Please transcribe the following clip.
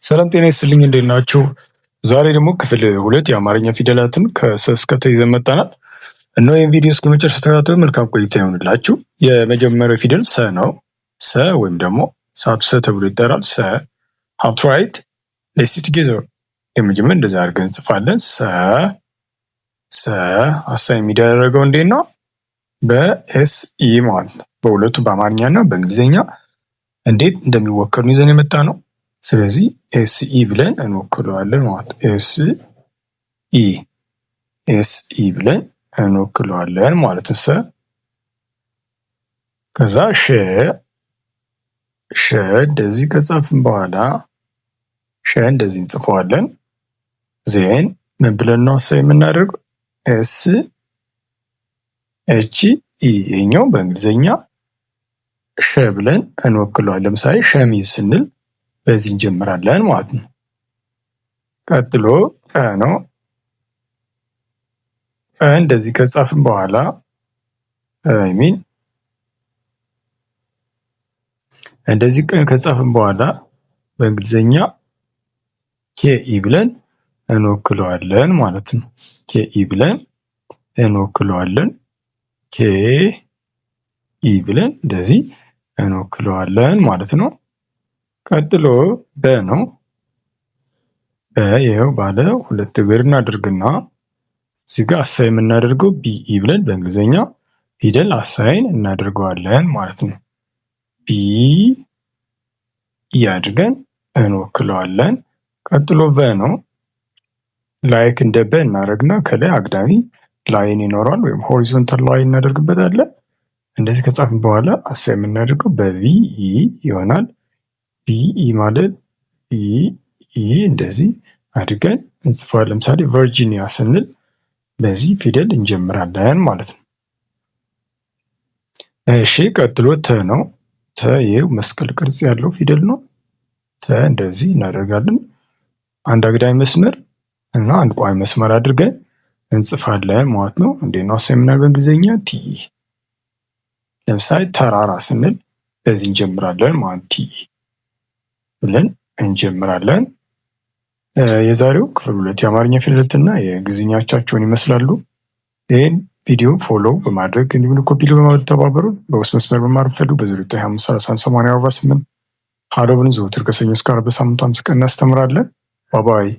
ሰላም ጤና ይስጥልኝ፣ እንዴት ናችሁ? ዛሬ ደግሞ ክፍል ሁለት የአማርኛ ፊደላትን ከሰ እስከ ተ ይዘን መጥተናል። እና ይህን ቪዲዮ እስከ መጨረሻ ተከታተሉ። መልካም ቆይታ ይሆንላችሁ። የመጀመሪያው ፊደል ሰ ነው። ሰ ወይም ደግሞ ሳቱ ሰ ተብሎ ይጠራል። ሰ፣ how to write? Let's see together። የመጀመሪያ እንደዚህ አድርገን እንጽፋለን። ሰ፣ ሰ assign የሚደረገው እንዴት ነው? በ S E ማለት ነው። በሁለቱ በአማርኛ እና በእንግሊዝኛ እንዴት እንደሚወከሉ ይዘን የመጣ ነው። ስለዚህ S E ብለን እንወክለዋለን ማለት፣ S E፣ S E ብለን እንወክለዋለን ማለት ነው። ሰ። ከዛ ሸ፣ ሸ እንደዚህ ከጻፍን በኋላ ሸ እንደዚህ እንጽፈዋለን። Then ምን ብለን ነው assign የምናደርገው? S H E፣ ይሄኛው በእንግሊዝኛ ሸ ብለን እንወክለዋለን። ለምሳሌ ሸሚዝ ስንል በዚህ እንጀምራለን ማለት ነው። ቀጥሎ ቀ ነው። ቀ እንደዚህ ከጻፍን በኋላ፣ I mean፣ እንደዚህ ቀ ከጻፍን በኋላ በእንግሊዝኛ K E ብለን እንወክለዋለን ማለት ነው። K E ብለን እንወክለዋለን። K E ብለን እንደዚህ እንወክለዋለን ማለት ነው። ቀጥሎ በ ነው። በ ይኸው ባለ ሁለት እግር እናደርግና እዚህ ጋር assign የምናደርገው B E ብለን በእንግሊዝኛ ፊደል assign እናደርገዋለን ማለት ነው። B E አድርገን እንወክለዋለን። ቀጥሎ ቨ ነው። Like እንደ በ እናደርግና ከላይ አግዳሚ line ይኖረዋል ወይም horizontal line እናደርግበታለን። እንደዚህ ከጻፍን በኋላ assign የምናደርገው በ V E ይሆናል። V E ማለት E E እንደዚህ አድርገን እንጽፈዋለን። ለምሳሌ ቨርጂኒያ ስንል በዚህ ፊደል እንጀምራለን ማለት ነው። እሺ፣ ቀጥሎ ተ ነው። ተ ይኸው መስቀል ቅርጽ ያለው ፊደል ነው። ተ እንደዚህ እናደርጋለን። አንድ አግዳሚ መስመር እና አንድ ቋሚ መስመር አድርገን እንጽፋለን ማለት ነው። እንዴት ነው assign የምናደርገው? በእንግሊዝኛ T። ለምሳሌ ተራራ ስንል በዚህ እንጀምራለን ማለት፣ T ብለን እንጀምራለን። የዛሬው ክፍል ሁለት የአማርኛ ፊደላትና የእንግሊዝኛቻቸውን ይመስላሉ። ይህን ቪዲዮ follow በማድረግ እንዲሁም copy በማድረግ ተባበሩ። በውስጥ መስመር መማር ፈልጉ በ0925 31 80 48 ሀሎ ብን። ዘወትር ከሰኞ እስከ ዓርብ በሳምንት 5 ቀን እናስተምራለን። Bye bye።